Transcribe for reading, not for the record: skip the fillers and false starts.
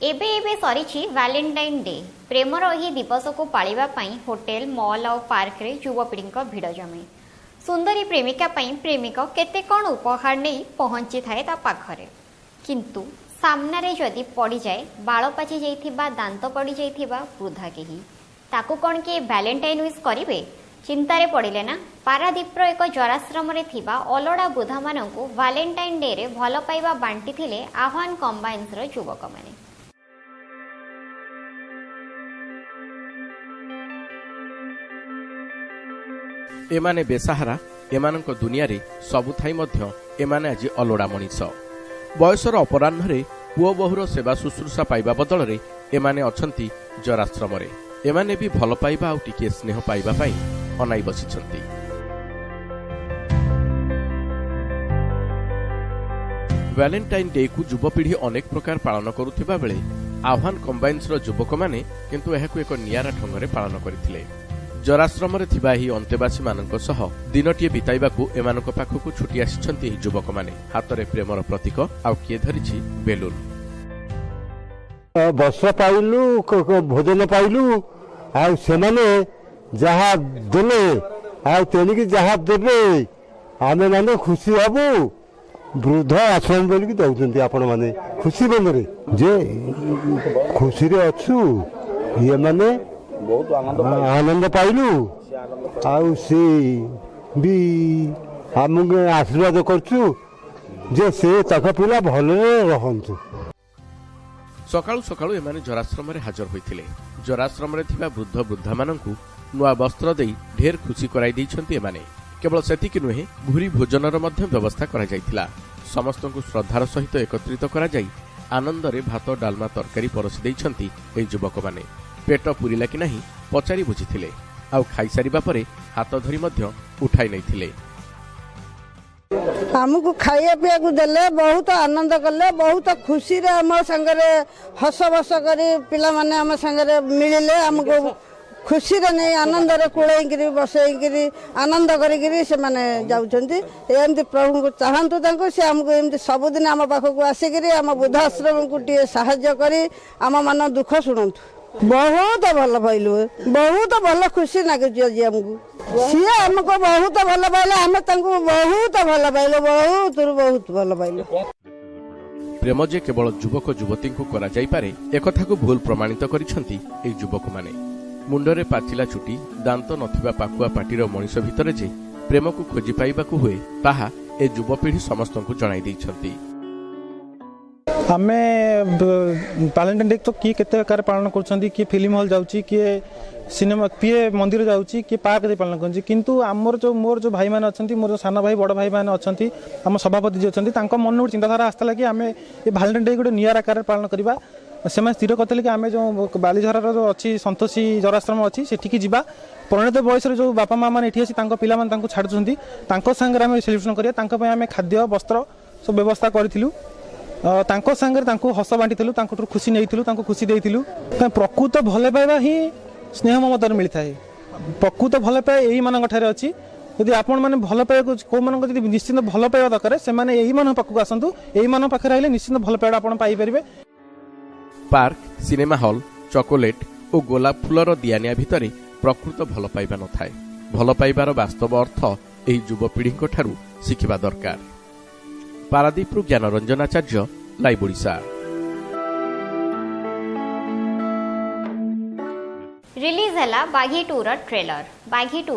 ଏବେ ଏବେ ସରିଛି ଭାଲେଣ୍ଟାଇନ୍ ଡେ। ପ୍ରେମର ଏହି ଦିବସକୁ ପାଳିବା ପାଇଁ ହୋଟେଲ, ମଲ୍ ଆଉ ପାର୍କରେ ଯୁବପିଢ଼ିଙ୍କ ଭିଡ଼ ଜମେ। ସୁନ୍ଦରୀ ପ୍ରେମିକା ପାଇଁ ପ୍ରେମିକ କେତେ କ'ଣ ଉପହାର ନେଇ ପହଞ୍ଚିଥାଏ ତା ପାଖରେ। କିନ୍ତୁ ସାମ୍ନାରେ ଯଦି ପଡ଼ିଯାଏ ବାଳ ପାଚି ଯାଇଥିବା, ଦାନ୍ତ ପଡ଼ିଯାଇଥିବା ବୃଦ୍ଧା କେହି, ତାକୁ କ'ଣ କିଏ ଭାଲେଣ୍ଟାଇନ୍ ୱିଶ୍ କରିବେ? ଚିନ୍ତାରେ ପଡ଼ିଲେ ନା? ପାରାଦୀପର ଏକ ଜରାଶ୍ରମରେ ଥିବା ଅଲୋଡ଼ା ବୃଦ୍ଧାମାନଙ୍କୁ ଭାଲେଣ୍ଟାଇନ୍ ଡେରେ ଭଲ ପାଇବା ବାଣ୍ଟିଥିଲେ ଆହ୍ୱାନ କମ୍ବାଇନ୍ସର ଯୁବକମାନେ। ଏମାନେ ବେସାହାରା। ଏମାନଙ୍କ ଦୁନିଆରେ ସବୁ ଥାଇ ମଧ୍ୟ ଏମାନେ ଆଜି ଅଲୋଡ଼ା ମଣିଷ। ବୟସର ଅପରାହ୍ନରେ ପୁଅ ବୋହୂର ସେବା ଶୁଶ୍ରୂଷା ପାଇବା ବଦଳରେ ଏମାନେ ଅଛନ୍ତି ଜରାଶ୍ରମରେ। ଏମାନେ ବି ଭଲ ପାଇବା ଆଉ ଟିକିଏ ସ୍ନେହ ପାଇବା ପାଇଁ ଅନାଇ ବସିଛନ୍ତି। ଭ୍ୟାଲେଣ୍ଟାଇନ୍ ଡେକୁ ଯୁବପିଢ଼ି ଅନେକ ପ୍ରକାର ପାଳନ କରୁଥିବା ବେଳେ ଆହ୍ୱାନ କମ୍ବାଇନ୍ସର ଯୁବକମାନେ କିନ୍ତୁ ଏହାକୁ ଏକ ନିଆରା ଢଙ୍ଗରେ ପାଳନ କରିଥିଲେ। ଜରାଶ୍ରମରେ ଥିବା ଏହି ଅନ୍ତେବାସୀମାନଙ୍କ ସହ ଦିନଟିଏ ବିତାଇବାକୁ ଏମାନଙ୍କ ପାଖକୁ ଛୁଟି ଆସିଛନ୍ତି ଏହି ଯୁବକମାନେ। ହାତରେ ପ୍ରେମର ପ୍ରତୀକ, ଆଉ କିଏ ଧରିଛି ବେଲୁନ। ବସ୍ତ୍ର ପାଇଲୁ, ଭୋଜନ ପାଇଲୁ, ଆଉ ସେମାନେ ଯାହା ଦେଲେ ଆଉ ତେଣିକି ଯାହା ଦେବେ ଆମେମାନେ ଖୁସି ହବୁ। ବୃଦ୍ଧ ଆଶ୍ରମ ବୋଲିକି ଦେଉଛନ୍ତି ଆପଣମାନେ, ଖୁସି ମନରେ ଯେ ଖୁସିରେ ଅଛୁ। ଇଏମାନେ ଆନନ୍ଦ ପାଇଲୁ, ଆଉ ସେ ବି ଆମକୁ ଆଶୀର୍ବାଦ କରୁଛୁ ଯେ ସେ ତାଙ୍କ ପିଲା ଭଲରେ ରହନ୍ତୁ। ସକାଳୁ ସକାଳୁ ଏମାନେ ଜରାଶ୍ରମରେ ହାଜର ହୋଇଥିଲେ। ଜରାଶ୍ରମରେ ଥିବା ବୃଦ୍ଧ ବୃଦ୍ଧାମାନଙ୍କୁ ନୂଆ ବସ୍ତ୍ର ଦେଇ ଢେର ଖୁସି କରାଇ ଦେଇଛନ୍ତି ଏମାନେ। କେବଳ ସେତିକି ନୁହେଁ, ଭୁରି ଭୋଜନର ମଧ୍ୟ ବ୍ୟବସ୍ଥା କରାଯାଇଥିଲା। ସମସ୍ତଙ୍କୁ ଶ୍ରଦ୍ଧାର ସହିତ ଏକତ୍ରିତ କରାଯାଇ ଆନନ୍ଦରେ ଭାତ, ଡାଲମା, ତରକାରୀ ପରସି ଦେଇଛନ୍ତି ଏହି ଯୁବକମାନେ। ପେଟ ପୁରିଲା କି ନାହିଁ ପଚାରି ବୁଝିଥିଲେ, ଆଉ ଖାଇସାରିବା ପରେ ହାତ ଧରି ମଧ୍ୟ ଉଠାଇ ନେଇଥିଲେ। ଆମକୁ ଖାଇବା ପିଇବାକୁ ଦେଲେ, ବହୁତ ଆନନ୍ଦ କଲେ, ବହୁତ ଖୁସିରେ ଆମ ସାଙ୍ଗରେ ହସ ବସ କରି ପିଲାମାନେ ଆମ ସାଙ୍ଗରେ ମିଳିଲେ। ଆମକୁ ଖୁସିରେ ନେଇ ଆନନ୍ଦରେ କୁଳେଇକିରି ବସେଇକିରି ଆନନ୍ଦ କରିକିରି ସେମାନେ ଯାଉଛନ୍ତି। ଏମିତି ପ୍ରଭୁଙ୍କୁ ଚାହାନ୍ତୁ ତାଙ୍କୁ, ସେ ଆମକୁ ଏମିତି ସବୁଦିନ ଆମ ପାଖକୁ ଆସିକିରି ଆମ ବୃଦ୍ଧାଶ୍ରମକୁ ଟିକେ ସାହାଯ୍ୟ କରି ଆମ ମନ ଦୁଃଖ ଶୁଣନ୍ତୁ। ବହୁତ ଭଲ ପାଇଲୁ, ବହୁତ ଭଲ ଖୁସି ଲାଗୁଛି ଆଜି ଆମକୁ। ସିଏ ଆମକୁ ବହୁତ ଭଲ ପାଇଲେ, ଆମେ ତାଙ୍କୁ ବହୁତ ଭଲ ପାଇଲୁ, ବହୁତରୁ ବହୁତ ଭଲ ପାଇଲୁ। ପ୍ରେମ ଯେ କେବଳ ଯୁବକ ଯୁବତୀଙ୍କୁ କରାଯାଇପାରେ, ଏକଥାକୁ ଭୁଲ ପ୍ରମାଣିତ କରିଛନ୍ତି ଏହି ଯୁବକମାନେ। ମୁଣ୍ଡରେ ପାଚିଲା ଚୁଟି, ଦାନ୍ତ ନଥିବା ପାକୁଆ ପାଟିର ମଣିଷ ଭିତରେ ଯେ ପ୍ରେମକୁ ଖୋଜି ପାଇବାକୁ ହୁଏ, ତାହା ଏ ଯୁବପିଢ଼ି ସମସ୍ତଙ୍କୁ ଜଣାଇ ଦେଇଛନ୍ତି। ଆମେ ଭାଲେଣ୍ଟାଇନ୍ ଡେ ତ କିଏ କେତେ ଆକାରରେ ପାଳନ କରୁଛନ୍ତି। କିଏ ଫିଲ୍ମ ହଲ୍ ଯାଉଛି, କିଏ ସିନେମା, କିଏ ମନ୍ଦିର ଯାଉଛି, କିଏ ପାର୍କ ଯାଇ ପାଳନ କରୁଛି। କିନ୍ତୁ ଆମର ଯେଉଁ ମୋର ଯେଉଁ ଭାଇମାନେ ଅଛନ୍ତି, ମୋର ଯେଉଁ ସାନ ଭାଇ ବଡ଼ ଭାଇମାନେ ଅଛନ୍ତି, ଆମ ସଭାପତି ଯିଏ ଅଛନ୍ତି, ତାଙ୍କ ମନରେ ଗୋଟେ ଚିନ୍ତାଧାରା ଆସିଥିଲା କି ଆମେ ଏ ଭାଲେଣ୍ଟାଇନ୍ ଡେ ଗୋଟେ ନିଆରା ଆକାରରେ ପାଳନ କରିବା। ସେମାନେ ସ୍ଥିର କରିଥିଲେ କି ଆମେ ଯେଉଁ ବାଲିଝରାର ଯେଉଁ ଅଛି ସନ୍ତୋଷୀ ଜରାଶ୍ରମ ଅଛି, ସେଠିକି ଯିବା। ପରିଣତ ବୟସରେ ଯେଉଁ ବାପା ମା ମାନେ ଏଠି ଆସି ତାଙ୍କ ପିଲାମାନେ ତାଙ୍କୁ ଛାଡ଼ୁଛନ୍ତି, ତାଙ୍କ ସାଙ୍ଗରେ ଆମେ ସେଲିବ୍ରେସନ୍ କରିବା। ତାଙ୍କ ପାଇଁ ଆମେ ଖାଦ୍ୟ, ବସ୍ତ୍ର ସବୁ ବ୍ୟବସ୍ଥା କରିଥିଲୁ। ତାଙ୍କ ସାଙ୍ଗରେ ତାଙ୍କୁ ହସ ବାଣ୍ଟିଥିଲୁ, ତାଙ୍କଠୁ ଖୁସି ନେଇଥିଲୁ, ତାଙ୍କୁ ଖୁସି ଦେଇଥିଲୁ। ପ୍ରକୃତ ଭଲ ପାଇବା ହିଁ ସ୍ନେହ ମମତାରୁ ମିଳିଥାଏ। ପ୍ରକୃତ ଭଲ ପାଇବା ଏଇମାନଙ୍କ ଠାରେ ଅଛି। ଯଦି ଆପଣମାନେ ଭଲ ପାଇବାକୁ, କେଉଁମାନଙ୍କ ଯଦି ନିଶ୍ଚିନ୍ତ ଭଲ ପାଇବା ଦରକାର, ସେମାନେ ଏଇମାନଙ୍କ ପାଖକୁ ଆସନ୍ତୁ। ଏଇମାନଙ୍କ ପାଖରେ ରହିଲେ ନିଶ୍ଚିନ୍ତ ଭଲ ପାଇବା ଆପଣ ପାଇପାରିବେ। ପାର୍କ, ସିନେମା ହଲ୍, ଚକୋଲେଟ୍ ଓ ଗୋଲାପ ଫୁଲର ଦିଆନିଆ ଭିତରେ ପ୍ରକୃତ ଭଲ ପାଇବା ନଥାଏ। ଭଲ ପାଇବାର ବାସ୍ତବ ଅର୍ଥ ଏହି ଯୁବପିଢ଼ିଙ୍କଠାରୁ ଶିଖିବା ଦରକାର। ପାରାଦୀପରୁ ଜ୍ଞାନରଞ୍ଜନ ଆଚାର୍ଯ୍ୟ, ଲାଇଭ୍ ଓଡ଼ିଶା। ରିଲିଜ୍ ହେଲା ବାଘି ଟୁର ଟ୍ରେଲର। ବାଘି ଟୁ